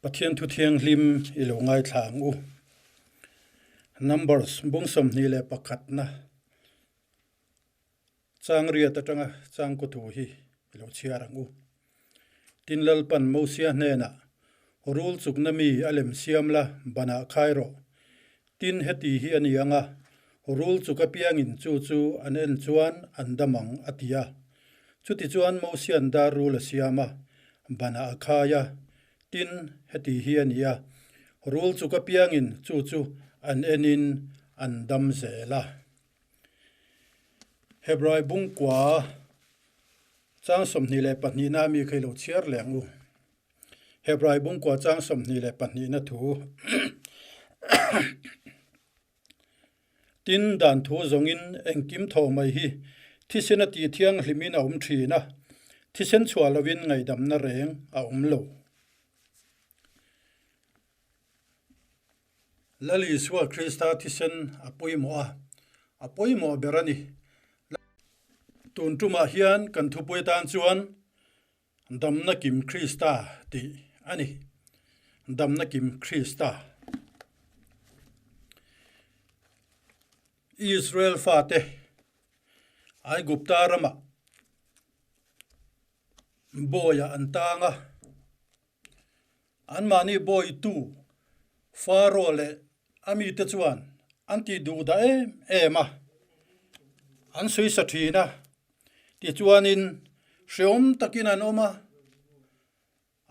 Pathian thu thianghlim i lo ngaithla ang u. Numbers bung 21 na chang riat atanga chang ku thu hi i lo chhiar ang u. Tin Lalpan Mosia hnenah, Rul chukna mi a lem siam la, banah khai rawh. Tin heti hi a ni ang a, rul chuk apiangin chu chu an en chuan an dam ang, a ti a. Chutichuan Mosia'n dar rul a siam a, banah a khai a. Tin, heti hi a ni a, rul chuk apiangin chu chu an enin an dam zel a. Hebrai bungkua chang 22 na mi kha i lo chhiar leh ang u. Hebrai bungkua chang 22 na thu. Tin, dan thu zawngin engkim tho mai hi thisen a tih thianghlimin a awm thin a, thisen chhuah lovin ngaihdamna reng a awm lo. Lal Isua Krista thisen a pawimawh a, a pawimawh ber a ni. Tun tumah hian kan thupui atan chuan Damna Kim Krista tih a ni. Damna Kim Krista. Israel fate Aigupta ramah bawiah an tang a. Anmahni bawitu Faro leh a mite chuan an tih duh dah em em a, an sawi sa thin a. Tichuanin hreawm takin an awm a,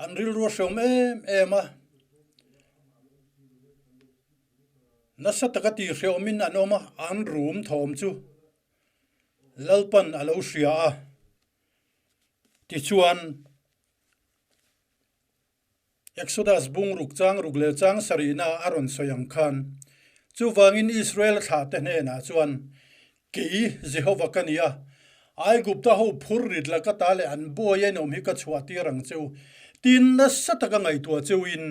an rilru a hreawm em em a. Nasa taka tih hreawmin an awm a, an rum thawm chu Lalpan a lo hria a. Tichuan. Exodus bung ruk chang ruk leh chang sarihna a rawn sawi ang khan, Chuvangin Israel thlahte hnenah chuan, Kei Jehova ka ni a, Aigupta ho phur rit la ka ta leh an buai a inawm hi ka chhuah tir ang che u, tin nasa taka ngaihtuah che uin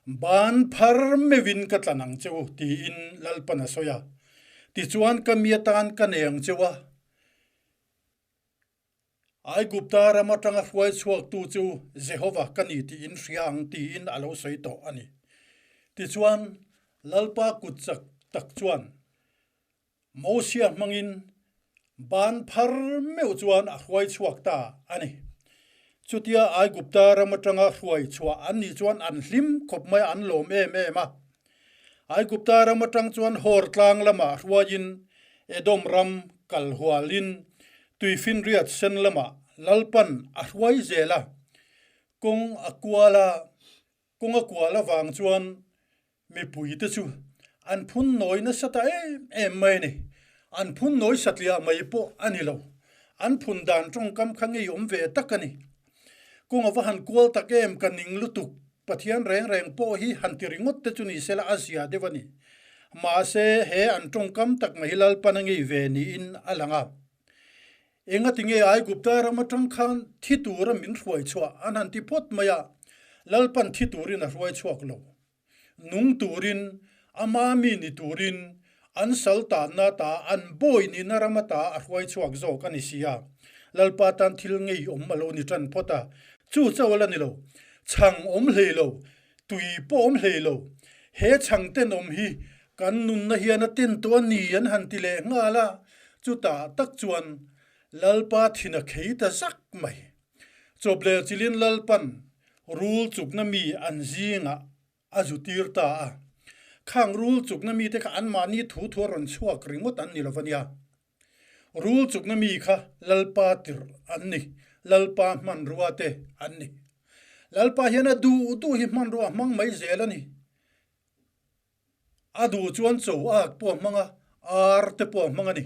ban phar meuhin ka tlan ang che u, tiin Lalpan a sawi a. Tichuan ka mi atan ka nei ang che u a. Aigupta ram atanga hruai chhuaktu chu Jehova ka ni tiin hria ang tiin a lo sawi tawh a ni. Tichuan, Lalpa kut chak tak chuan Mosia hmangin ban phar meuh chuan a hruai chhuak ta a ni. Chutia Aigupta ram atanga hruai chhuah an nih chuan an hlim khawp mai a, an lawm em em a. Aigupta ram atang chuan Hor tlang lamah hruaiin Edom ram kal hualin Tuifinriat sen lamah Lalpan a hruai zel a, kawng a kual a, kawng a kual avang chuan mipuite chu an phun nawi nasa ta em em mai a ni. An phun nawi satliah mai pawh a ni lo, an phun dan tawngkam kha ngeiawm ve tak a ni. Kawng a va han kual tak em ka ning lutuk, Pathian reng reng pawh hi han ti ringawt te chu ni sela a zia deuh a ni. Mahse he an tawngkam tak mai hi Lalpan a ngei ve niin a lang a. Engati nge Aigupta ram atang khan thi tura min hruai chhuah an han ti phawt mai a, Lalpan thi turin a hruai chhuak lo. Nung turin, ama mi ni turin, an sal tanna ta, an bawi nihna ram ata a hruai chhuak zawk a ni si a. Lalpa tan thil ngei awm a lo ni tan phawt a, chu chauh a la ni lo. Chhang awm hlei lo, tui pawh awm hlei lo. He chhang tenawm hi kan nunna hian a ten tawh a ni an han ti leh nghal a, chutah tak chuan Lalpa thin a khei ta zak mai. Chawpleh chilin Lalpan rul chukna mi an zingah a zu tir ta a. Khang rul chukna mite kha anmahni thu thu a rawn chhuak ringawt an ni lo va nia. Rul chukna mi kha Lalpa tirh an ni, Lalpa hmanrua te an ni. Lalpa hian a duh duh hi hmanrua a hmang mai zel a ni. A duh chuan cho ak pawh a hmang a, ar te pawh a hmang a ni.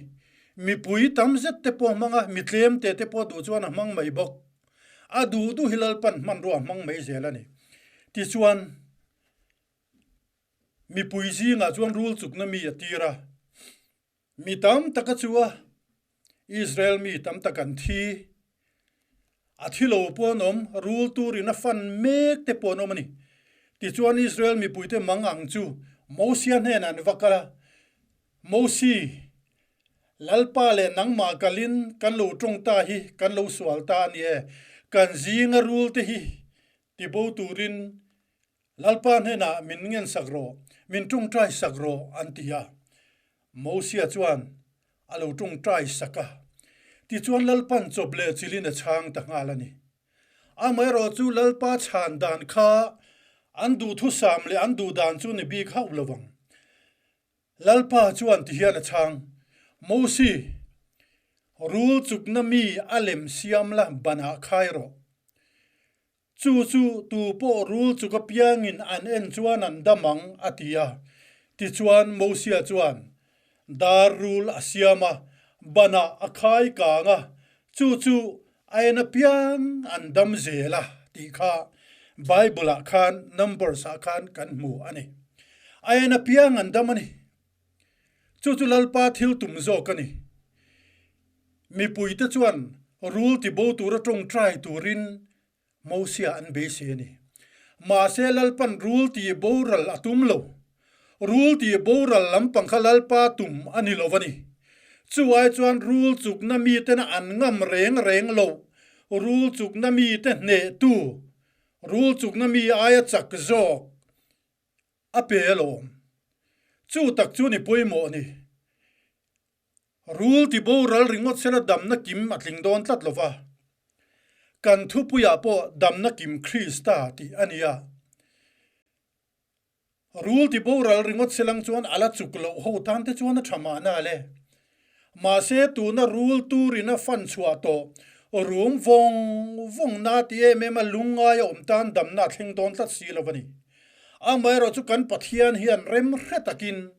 Mipui tam zet te pawh a hmang a, mi tlem te te pawh a duh chuan a hmang mai bawk. A duh duh hi Lalpan hmanrua a hmang mai zel a ni. Tichuan, mipui zingah chuan rul chukna mi a tir a. Mi tam tak a chu a, Israel mi tam tak an thi. A thi lo pawh an awm, rul turin a fan mek te pawh an awm a ni. Tichuan Israel mipuite mang ang chu Mosia hnenah an va kal a, Mosi, Lalpa leh nangmah kalin kan lo tawng ta hi kan lo sual ta a ni e, kan zinga rul te hi tibo turin. Lalpa hnenah min ngensak rawh, min tawngtai sak rawh, an ti a. Mosia chuan a lo tawngtai sak a. Tichuan Lalpan chawp leh chilin a chhang ta nghal a ni. Amaherawh chu Lalpa chhan dan kha an duhthusam leh an duh dan chu ni bik hauh lo vang. Lalpa chuan ti hian a chhang, Mosi, rul chukna mi a lem siam la banah khai rawh. Chu chu tu pawh rul chuk apiangin an en chuan an dam ang, a ti a. Tichuan Mosia chuan dar rul a siam a, banah a khai kang a, chu chu a en apiang an dam zel a tih kha Bible-ah khan Numbers-ah khan kan hmu a ni. A en apiang an dam a ni. Chu chu Lalpa thil tum zawk a ni. Mipuite chuan rul tibo tura tawngtai turin Mosia an beisei a ni. Mahse Lalpan rul ti boral a tum lo. Rul ti boral lampang kha Lalpa tum a ni lo a ni. Chu ai chuan rul chukna mitena an ngam reng reng lo. Rul chukna mite hnehtu, rul chukna mi aia chak zawk a pe alawm. Chu tak chu ni pawimawh a ni. Rul ti boral ringawt sela damna kim a tling dawn tlat lo va. Kan thupuiah pawh damna kim Krista tih a ni a. Rul ti boral ringawt selang chuan a la chuk loh ho tan te chuan a tha mahna le. Mahse tuna rul turin a fan chhuah tawh rum vawng vawng na ti em em a lungngai a awm tan damna a thleng dawn tlat si lo a ni. Amaherawh chu kan Pathian hian rem hre takin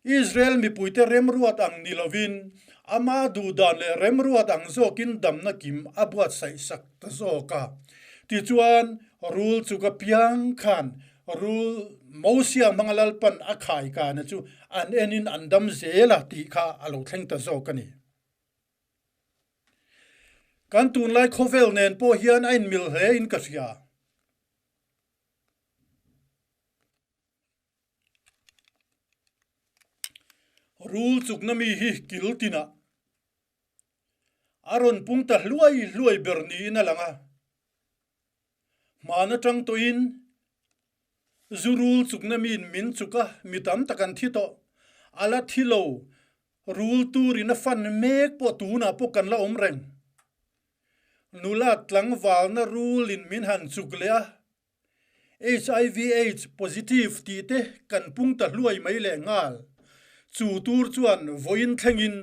Israel mipuite remruat ang ni lovin, ama duhdan leh remruat ang zawkin damna kim a buatsaih sak ta zawk a. Tichuan, rul chuk apiang khan rul Mosia hmanga Lalpan a khai kana chu an enin an dam zel a tih kha a lo thleng ta zawk a ni. Kan tunlai khawvel nen pawh hian a inmil hle in ka hria. Rul chukna mi hi kil tinah a rawn pung ta hluai hluai ber niin a lang a. Hman atang tawhin zu rul chukna miin min chuk a, mi tam tak an thi tawh. A la thi lo, rul turin a fan mek pawh tunah pawh kan la awm reng. Nula tlangvalna rulin min han chuk leh a. Hiv aids positive tih te kan pung ta hluai mai leh nghal. Chu tur chuan vawiin thlengin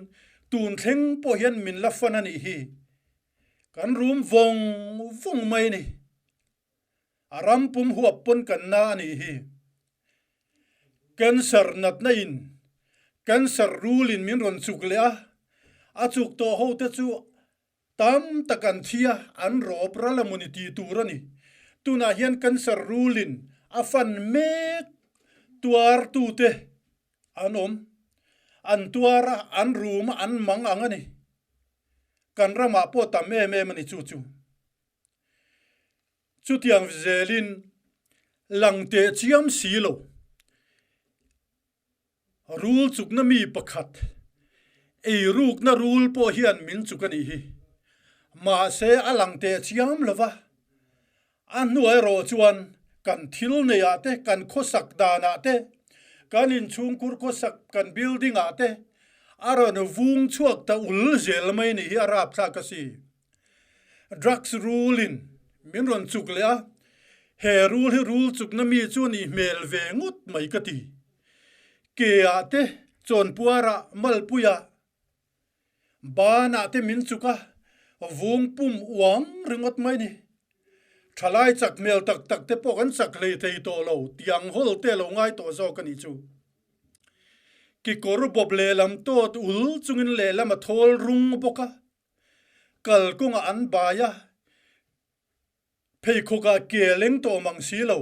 tun thleng pawh hian min la fan a nih hi. Kan rum vawng vawng mai a ni. A ram pum huap pawn kan na a nih hi. Cancer natna in cancer rul in min rawn chuk leh a, a chuk tawh ho te chu Tam tak an thi a, an rawp ral a mawni tih tur a ni. Tunah hian cancer rulin a fan mek tuartute an awm. An tuar a, an rum a, an mang ang a ni. Kan ramah pawh tam em em a ni chu chu. Chutiang zelin lang teh chiam si lo. Rul chukna mi pakhat, eirukna rul pawh hian min chuk a nih hi. Mahse a lang teh chiam lo va, a hnuai erawh chuan kan thil neiah te, kan khawsak danah te, kan inchhungkhur khawsak, kan building ah te a rawn vung chhuak ta ul zel mai nih hi a rapthlak a si. Drugs rul in min rawn chuk leh a, he rul hi rul chukna mi chu a nih hmel ve ngawt mai ka ti. Ke ah te chawnpuar ah malpui ah ban ah te min chuk a, vung pum uang ringawt mai ni. Thalai chak hmel tak tak te pawh kan chak hlei thei tawh lo, tiang hawl te lo ngai tawh zawk a nih chu. Kekawr bawp lehlam tawt ul chungin lehlam a thawl rung bawk a. Kalkawngah an bai a, pheikhawkah ke leng tawh mang si lo.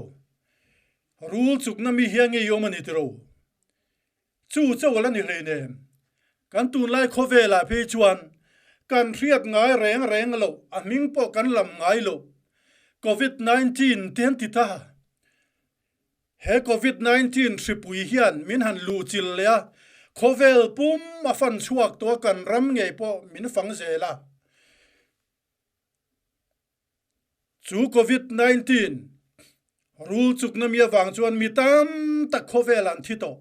Rul chukna mi hi a ngeiawm a ni tiro. Chu chauh a la ni hleinem. Kan tunlai khawvelah phei chuan kan hriat ngai reng reng loh, a hming pawh kan lam ngai loh, Covid 19 te an ti ta. He Covid 19 hripui hian min han luhchilh leh a, khawvel pum a fan chhuak tawh a kan ram ngei pawh min fang zel a. Chu Covid 19 Rul chukna mi avang chuan mi tam tak khawvel an thi tawh.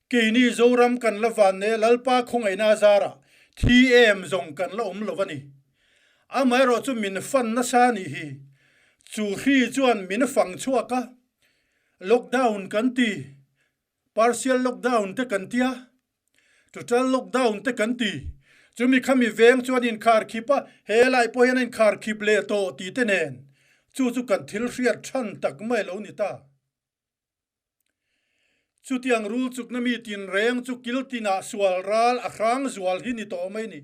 Keini Zoram kan la van e Lalpa khawngaihna a zarah thi em zawng kan la awm lo a ni. Amaherawh chu min fan nasa a nih hi. Chu hri chuan min fang chhuak a, lockdown kan ti, partial lockdown te kan tia, total lockdown te kan ti. Chumi khami veng chuan inkhar khip a, he lai pawh hian a inkhar khip leh tawh tih te nen chu chu kan thil hriat than tak mai lo ni ta. Chutiang rul chukna mi tinreng chu kil tinah sual ral a hrang zual hi ni tawh mai ni.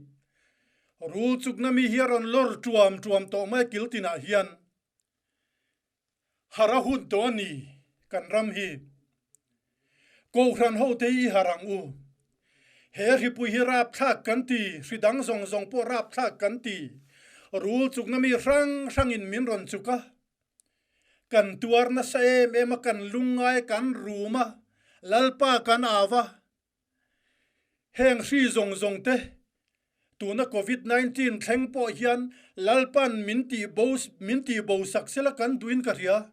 Rul chukna mi hi a rawn lawr tuam tuam tawh mai kil tinah hian. Har a hun tawh a ni kan ram hi. Kohhran hote hi i har ang u. He hripui hi rapthlak kan ti, hri dang zawng zawng pawh rapthlak kan ti. Rul chukna mi hrang hrangin min rawn chuk a. Kan tuar nasa em em a, kan lungngai, kan rum a, Lalpa kan au a. Heng hri zawng zawng te, tuna Covid 19 thleng pawh hian Lalpa'n min tih bo min tih bo sak sela kan duhin ka hria.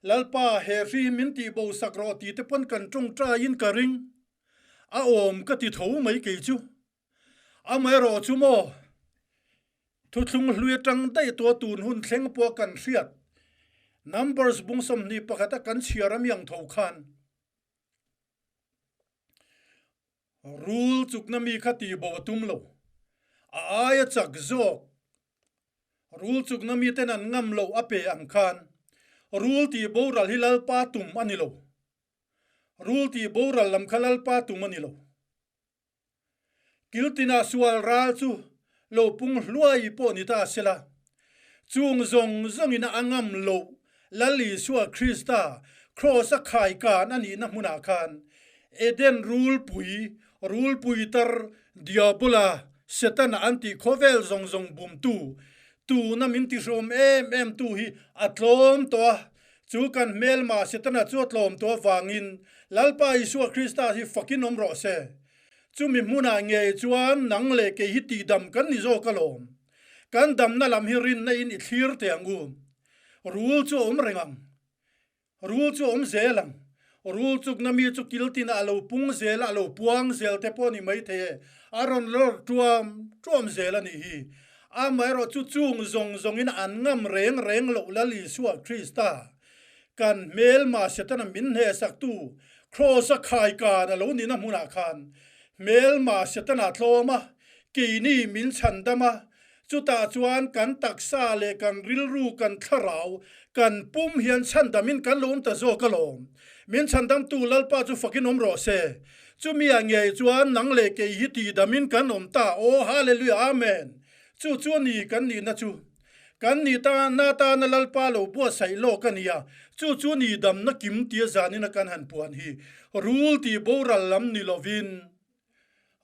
Lalpa he hri hi min tih bo sak rawh tih te pawn kan tawngtaiin ka ring. A awm ka ti tho mai kei chu. Amaherawh chu maw, thuthlung hlui atang daih tawh tun hun thleng pawh kan hriat. Numbers bung 21 a kan chhiar a miang tho khan rul chukna mi kha tih bo a tum lo. A aia chak zawk rul chukna mi ten an ngam loh a pe ang khan rul tih boral hi Lalpa tum a ni lo. Rul tih boral lam kha Lalpa tum a ni lo. Kiltina sual ral chu lo pung hluai pawh ni ta sela, chung zawng zawngin a ngam loh Lal Isua Krista Kraws-a khaikan a nihna hmunah khan Eden rulpui, rulpui tar, Diabola, Setana an tih khawvel zawng zawng bumtu, tuna min tihrawm em em tu hi a tlawm tawh a, Chu kan hmelma Setana chu a tlawm tawh avangin Lalpa Isua Krista hi fakin awm rawh se. Chumi hmunah ngei chuan nang leh kei hi tihdam kan ni zawk alawm. Kan damna lam hi rinna in i thlir teh ang u. Rul chu a awm reng ang. Rul chu a awm zel ang. Rul chukna mi chu kil tinah a lo pung zel a, a lo puang zel te pawh a ni maithei e. A rawn lawr tuam tuam zel a nih hi. Amaherawh chu chung zawng zawngin an ngam reng reng loh Lal Isua Krista, kan hmelma Setana min hnehsaktu Kraws-a khaikan a lo nihna hmunah khan hmelma Setana tlawm a, keini min chhandam a, chutah chuan kan taksa leh kan rilru, kan thlarau, kan pum hian chhandamin kan lo awm ta zawk alawm. Min chhandamtu Lalpa chu fakin awm rawh se. Chumi ah ngei chuan nang leh kei hi tihdamin kan awm ta, Aw Hallelujah Amen! Chu chu a ni kan nihna chu. Kan nih ta na tana Lalpa lo buatsaih lawk a nia, chu chu ni damna kim tia zanin a kan han puan hi. Rul tih boral lam ni lovin,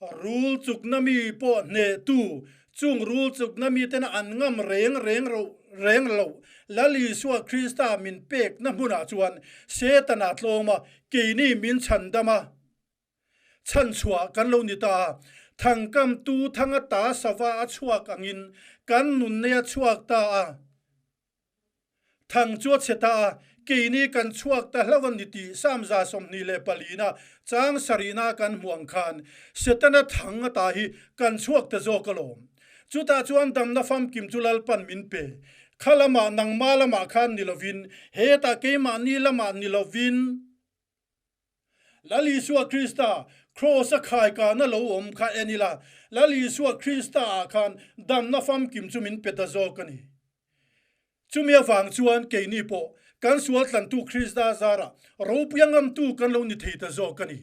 rul chukna mi pawh hnehtu, chung rul chukna mitena an ngam reng reng ro reng lo Lal Isua Krista min pekna hmunah chuan Setana tlawm a, Keini min chhandam a, chhanchhuah kan lo ni ta a, thangkamtu thanga ta sava a chhuak angin kan nunnei a chhuak ta a, thang chu a chhe ta a, keini kan chhuak ta hlauh a ni tih Psalm 24 na chang sarihna kan hmuh ang khan Setana thang ata hi kan chhuak ta zawk alawm. Chutah chuan damna famkim chu Lalpan min pe. Kha lamah nangma lamah khan ni lovin, hetah keimahni lamah ni lovin, Lal Isua Krista Kraws-a khaikana lo awm kha en ila, Lal Isua Krista-ah khan damna famkim chu min pe ta zawk a ni. Chumi avang chuan keini pawh kan sual tlantu Krista zarah ropuia ngamtu kan lo ni thei ta zawk a ni.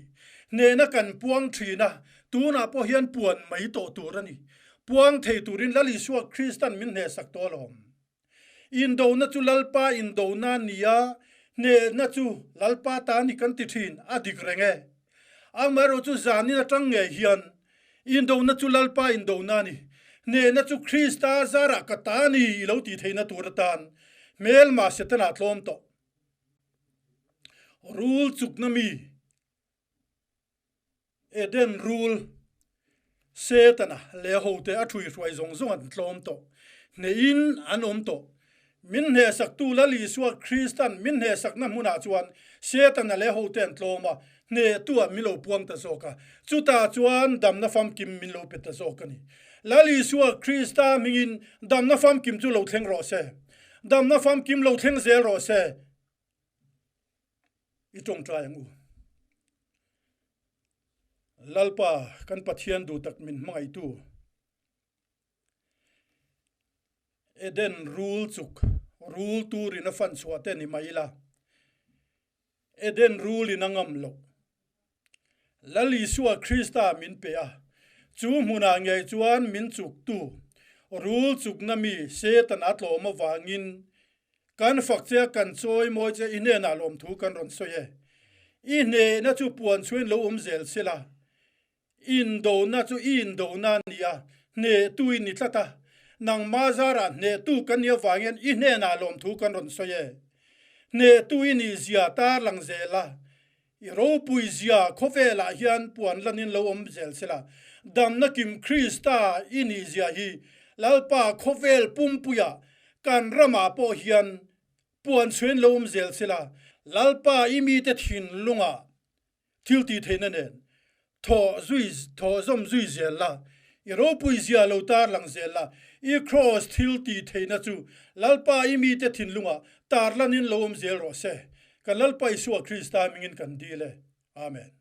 Hnehna kan puang thin a, tunah pawh hian puan mai tawh tur a ni. Puang thei turin Lal Isua Krista'n min hnehsak tawh alawm. Indona chu Lalpa indona a ni a, hnehna chu Lalpa ta a ni kan ti thin, a dik reng e. Amaherawh chu zanin atang ngei hian indona chu Lalpa indona a ni, hnehna chu Krista zarah ka ta a ni i lo tih theihna tur atan hmelma Setana tlawm tawh. Rul chukna mi. Eden rul Setana leh a hote a ṭhuihruai zawng zawng an tlawm tawh. Hnehin an awm tawh. Min hnehsaktu Lal Isua Kristan min hnehsakna hmunah chuan Setana leh hote an tlawm a, hnehtuah min lo puang ta zawk a, chutah chuan damna famkim min lo pe ta zawk a ni. Lal Isua Krista hmingin damna famkim chu lo thleng rawh se. Damna famkim lo thleng zel rawh se. I tawngtai ang u. Lalpa kan Pathian duh tak min hmangaihtu. Eden rul chuk rul turin a fan chhuah te ni mai ila, Eden rulin a ngam loh. Lal Isua Krista min pe a, chu hmunah ngei chuan min chuktu rul chukna mi Satan a tlawm avangin kan fak che a, kan chawi mawi che i hnenah lawmthu kan rawn sawi e. I hnehna chu puan chhuin lo awm zel sela, Indona chu i indona a ni a, hnehtu i ni tlat a. Nangma zarah hnehtu kan nih avangin i hnenah lawmthu kan rawn sawi e. Hnehtu i nih zia tarlang zel a, i ropui zia khawvelah hian puan lanin lo awm zel sela. Damna kim Krista i nih zia hi Lalpa khawvel pumpuiah kan ramah pawh hian puan chhuin lo awm zel sela. Lalpa i mite thinlungah Thil tih theihna nen thaw zui thaw zawm zui zel la, i ropui zia lo tar lang zel la, i kraws thil tih theihna chu Lalpa i mite thinlungah tar lanin lo awm zel rawh se. Kan Lalpa Isua Krista hmingin kan dil e. Amen.